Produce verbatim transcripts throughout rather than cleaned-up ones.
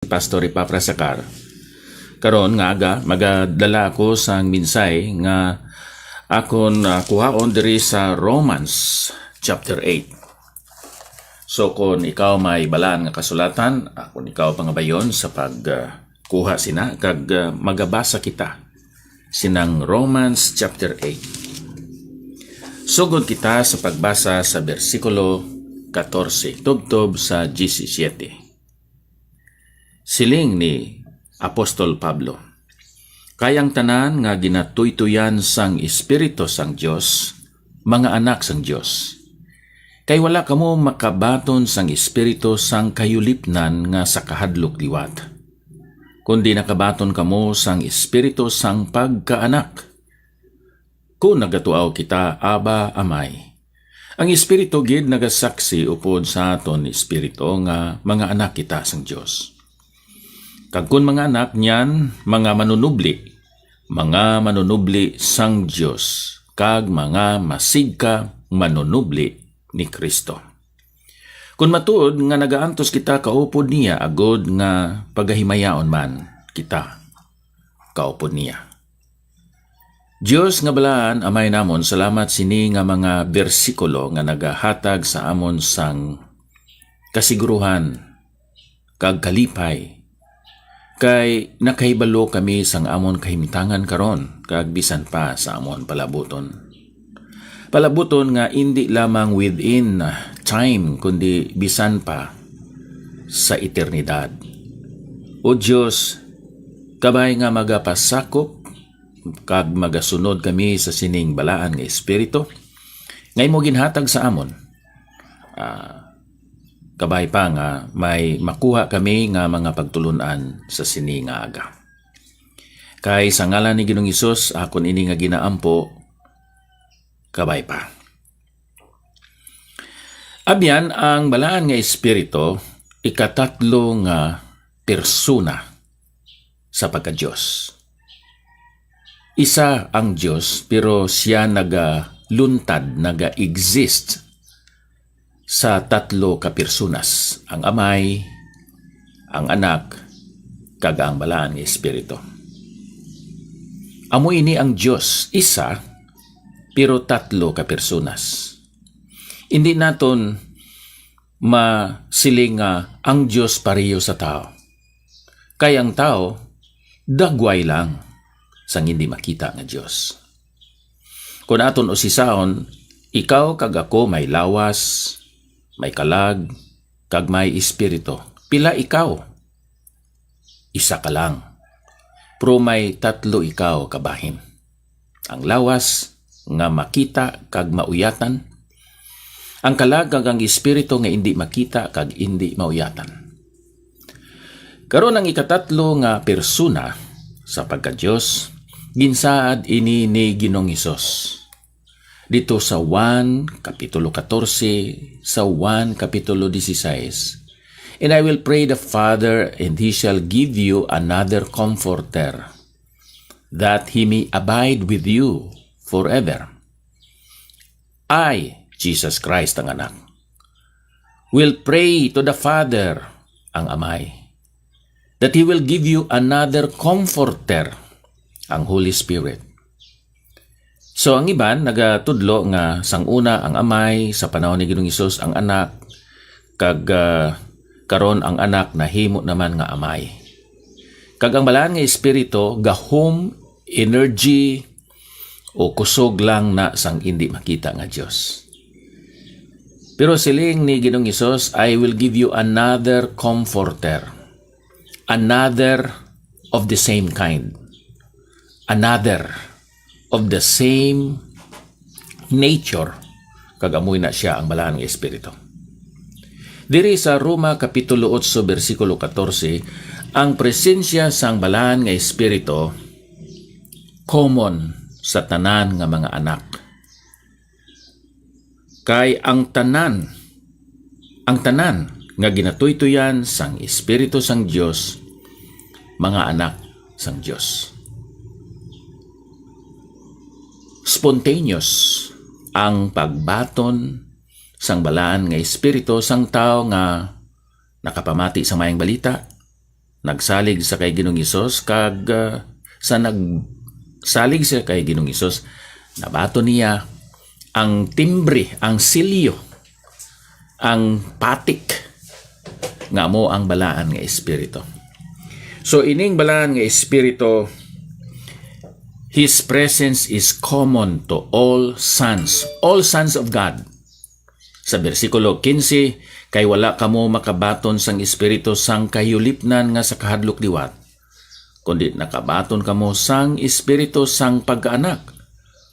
Pastor Epafras Sacar. Karon nga aga, magadala ako sang mensahe nga akon, ah, kuhaon diri sa Romans chapter eight. So, kung ikaw may balaan nga kasulatan, akon ikaw pangabayon sa pag, ah, kuha sina, kag, ah, magabasa kita sinang Romans chapter eight. Sugod kita sa pagbasa sa bersikulo katorse tubtob sa diyesisiete. Siling ni Apostol Pablo, "Kay ang tanan nga ginatuytoyan sang Espiritu sang Dios, mga anak sang Dios. Kay wala kamo makabaton sang espiritu sang kahiyulipnan nga sa kahadlok liwat, kundi nakabaton kamo sang espiritu sang pagkaanak, kon nagatuaw kita, 'Abba, Amay.' Ang Espiritu gid nagasaksi upod sa aton espiritu nga mga anak kita sang Dios. Kag kon mga anak niyan, mga manunubli, mga manunubli sang Dios, kag mga masigka manunubli ni Cristo. Kon matuod nga nagaantos kita kaupod niya, agod nga pagahimayaon man kita kaupod niya." Dios nga balaan, Amay namon, salamat sini nga mga bersikulo nga nagahatag sa amon sang kasiguruhan kag kalipay, kay nakahibalo kami sang amon kahimtangan karon kag bisan pa sa amon palabuton. Palabuton nga indi lamang within time, kundi bisan pa sa eternidad. O Dios, kabay nga magapasakop kag magasunod kami sa sining balaan nga Espiritu nga imo ginhatag sa amon. Ah, kabay pa nga may makuha kami nga mga pagtulon-an sa sini nga aga. Kay sa ngalan ni Ginoong Hesus, akon ini nga ginaampo, kabay pa. Abyan, ang balaan nga Espiritu, ikatatlo nga persona sa pagka-Dios. Isa ang Dios, pero siya nagaluntad, naga-exist sa tatlo ka personas, ang Amay, ang Anak, kag ang Balaan nga Espiritu. Amo ini ang Dios, isa, pero tatlo ka personas. Hindi naton masiling nga ang Dios pareho sa tawo, kay ang tawo dagway lang sang hindi makita nga Dios. Kon aton usisaon, ikaw kag ako may lawas, may kalag, kag may espiritu. Pila ikaw? Isa ka lang. Pero may tatlo ikaw kabahin: ang lawas nga makita kag mauyatan, ang kalag kag ang espiritu nga indi makita kag indi mauyatan. Karon, ang ikatatlo nga persona sa pagka-Dios, ginsaad ini ni Ginoong Hesus dito sa Juan Kapitulo katorse, sa Juan Kapitulo dieciséis, "And I will pray the Father, and he shall give you another comforter, that he may abide with you forever." I, Jesus Christ ang Anak, will pray to the Father, ang Amay, that he will give you another comforter, ang Holy Spirit. So, ang iban nagatudlo nga sang una ang Amay, sa panahon ni Ginoong Hesus ang Anak, kag, ah, karon ang Anak nahimo naman nga Amay. Kag ang Balaan nga Espiritu gahom, energy, o kusog lang na sang indi makita nga Dios. Pero siling ni Ginoong Hesus, "I will give you another comforter, another of the same kind, another of the same nature," kag amoy na sia ang Balaan nga Espiritu. Diri sa Roma Kapitulo otso, bersikulo katorse, ang presensya sang Balaan nga Espiritu common sa tanan nga mga anak. Kay ang tanan, ang tanan nga ginatuytoyan sang Espiritu sang Dios, mga anak sang Dios. Spontaneous ang pagbaton sang Balaan nga Espiritu sang tawo nga nakapamati sa Maayong Balita, nagsalig sa kay Ginoong Hesus, kag, ah, sa nagsalig siya kay Ginoong Hesus, nabaton niya ang timbre, ang silyo, ang patik nga amo ang balaan nga Espiritu. So, ining balaan nga Espiritu, His presence is common to all sons, all sons of God. Sa bersikulo quince, "Kay wala kamo makabaton sang Espiritu sang kahiyulipnan nga sa kahadlok liwat, kundi nakabaton kamo sang Espiritu sang pagkaanak,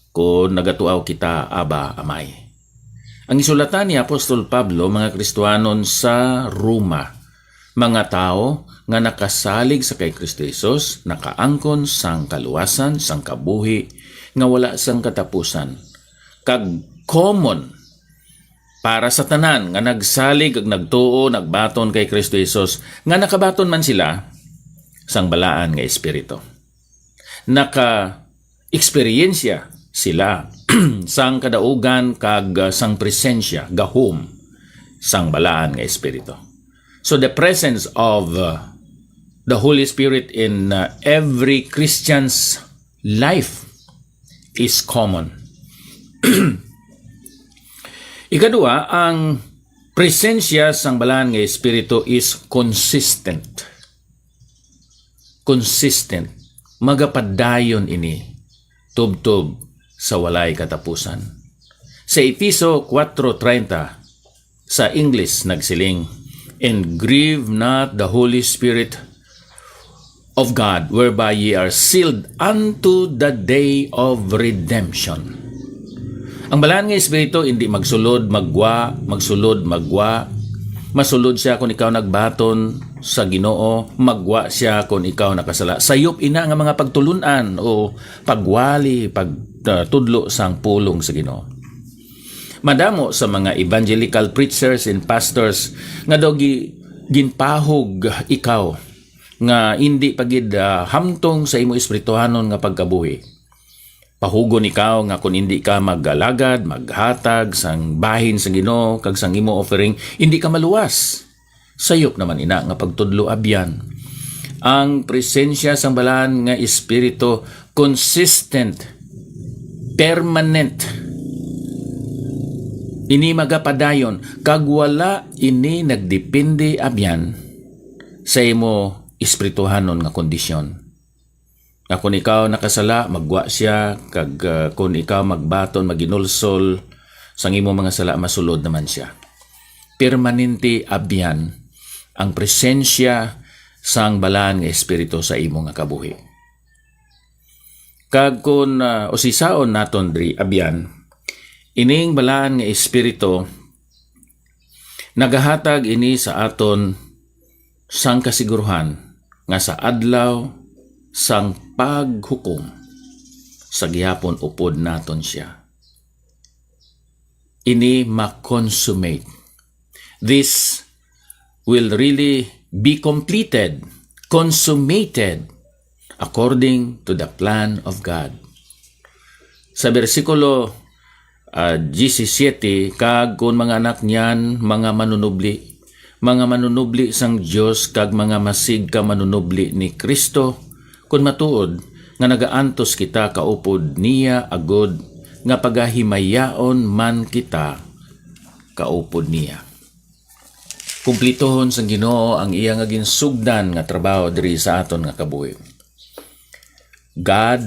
kon nagatuaw kita, 'Aba, Amay.'" Ang gisulatan ni Apostol Pablo, mga Kristiyanon sa Roma, mga tawo nga nakasalig sa kay Kristo Jesus, nakaangkon sang kaluwasan, sang kabuhi nga wala sang katapusan, kag common para sa tanan nga nagsalig kag nagtuo, nagbaton kay Kristo Jesus, nga nakabaton man sila sang balaan nga Espiritu. Naka-eksperyensya sila sang kadaugan kag, uh, sang presensya, gahom sang balaan nga Espiritu. So the presence of, uh, the Holy Spirit in, uh, every Christian's life is common. Ikadua, ang presensya sang balaan nga Espiritu is consistent. Consistent. Magapadayon ini tubtob sa walay katapusan. Sa Efeso four thirty, sa English, nagsiling, "And grieve not the Holy Spirit of God, whereby ye are sealed unto the day of redemption." Ang balaan nga Espiritu hindi magsulod, maggwa, magsulod, maggwa. Masulod siya kung ikaw nagbaton sa Ginoo, maggwa siya kung ikaw nakasala. Sayop ina nga mga pagtulun-an o pagwali, pag, uh, tudlo sang pulong sa Ginoo. Madamo sa mga evangelical preachers and pastors nga daw gi-, ginpahog ikaw nga indi pa gid, ah, hamtong sa imo espirituhanon nga pagkabuhi. Pahugon ikaw nga kon indi ka magalagad, maghatag sang bahin sa Ginoo kag sang imo offering, indi ka maluwas. Sayop naman ina nga pagtudlo, abyan. Ang presensya sang Balaan nga Espiritu consistent, permanent. Ini magapadayon, kag wala ini nagdepende, abyan, sa imo espirituhanon nga kondisyon. Nga kon ikaw nakasala, maggwa sia, kag, ah, kon ikaw magbaton, maginulsol sang imo mga sala, masulod naman sia. Permanente, abyan, ang presensya sang Balaan nga Espiritu sa imo nga kabuhi. Kag kon, ah, usisaon naton diri, abyan, ining Balaan nga Espiritu nagahatag ini sa aton sang kasiguruhan nga sa adlaw sang paghukom, sa gihapon upod naton sia. Ini ma-consummate. This will really be completed, consummated, according to the plan of God. Sa bersikulo, ah, diyesisiete, "Kag kon mga anak niyan, mga manunubli, mga manunubli sang Dios, kag mga masig ka manunubli ni Cristo, kon matuod nga nagaantos kita kaupod niya, agod nga pagahimayaon man kita kaupod niya." Kumplituhon sang Ginoo ang iya nga ginsugdan nga trabaho diri sa aton nga kabuhi. God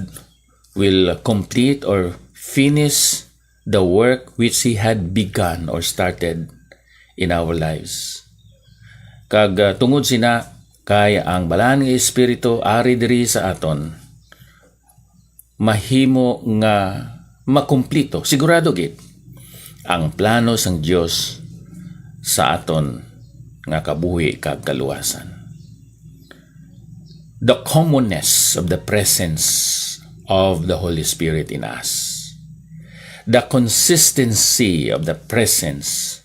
will complete or finish the work which He had begun or started in our lives. Kag, ah, tungod sina, kay ang Balaan nga Espiritu ari diri sa aton, mahimo nga makumplito, sigurado gid, ang plano sang Dios sa aton nga kabuhi kag kaluwasan. The commonness of the presence of the Holy Spirit in us, the consistency of the presence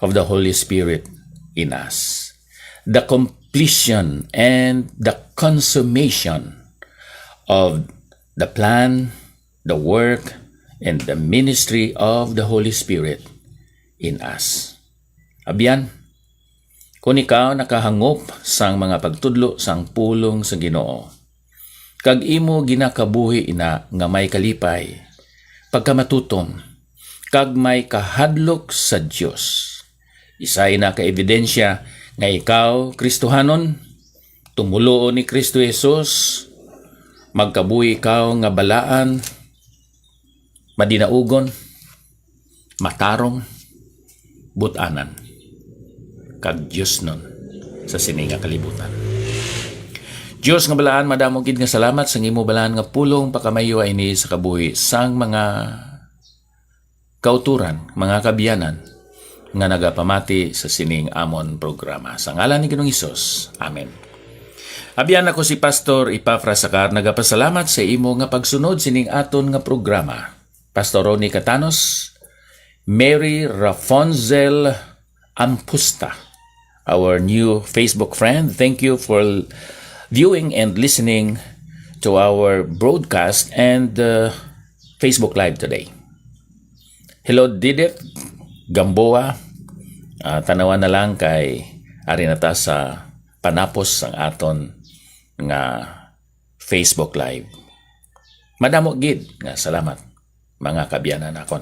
of the Holy Spirit in us, the completion and the consummation of the plan, the work, and the ministry of the Holy Spirit in us. Abyan, Kon ikaw nakahangop sang mga pagtudlo sang pulong sa Ginoo, kag imo ginakabuhi ina nga may kalipay, pagkamatutom, kag may kahadlok sa Dios, isa ina ka ebidensya nga ikaw Kristohanon, tumoluo ni Kristo Jesus, magkabuhi ikaw nga balaan, madinaugon, matarong, but-anan, kag diosnon sa sini nga kalibutan. Dios nga balaan, madamo gid nga salamat sa imo balaan nga pulong. Pakamayo ini sa kabuhi sang mga kauturan, mga kaabyanan nga nagapamati sa sining amon programa. Sa ngalan ni Ginoong Hesus, amen. Abyan, ako si Pastor Epafras Sacar, nagapasalamat sa imo nga pagsunod sining aton nga programa. Pastor Ronnie Catanos, Mary Rafonzel Ampusta, our new Facebook friend. Thank you for viewing and listening to our broadcast and, uh, Facebook Live today. Hello, Didit Gamboa. Ah, tanawan na lang kay ari na ta sa panapos sang aton nga Facebook Live. Madamo gid nga salamat, mga kaabyanan nakon.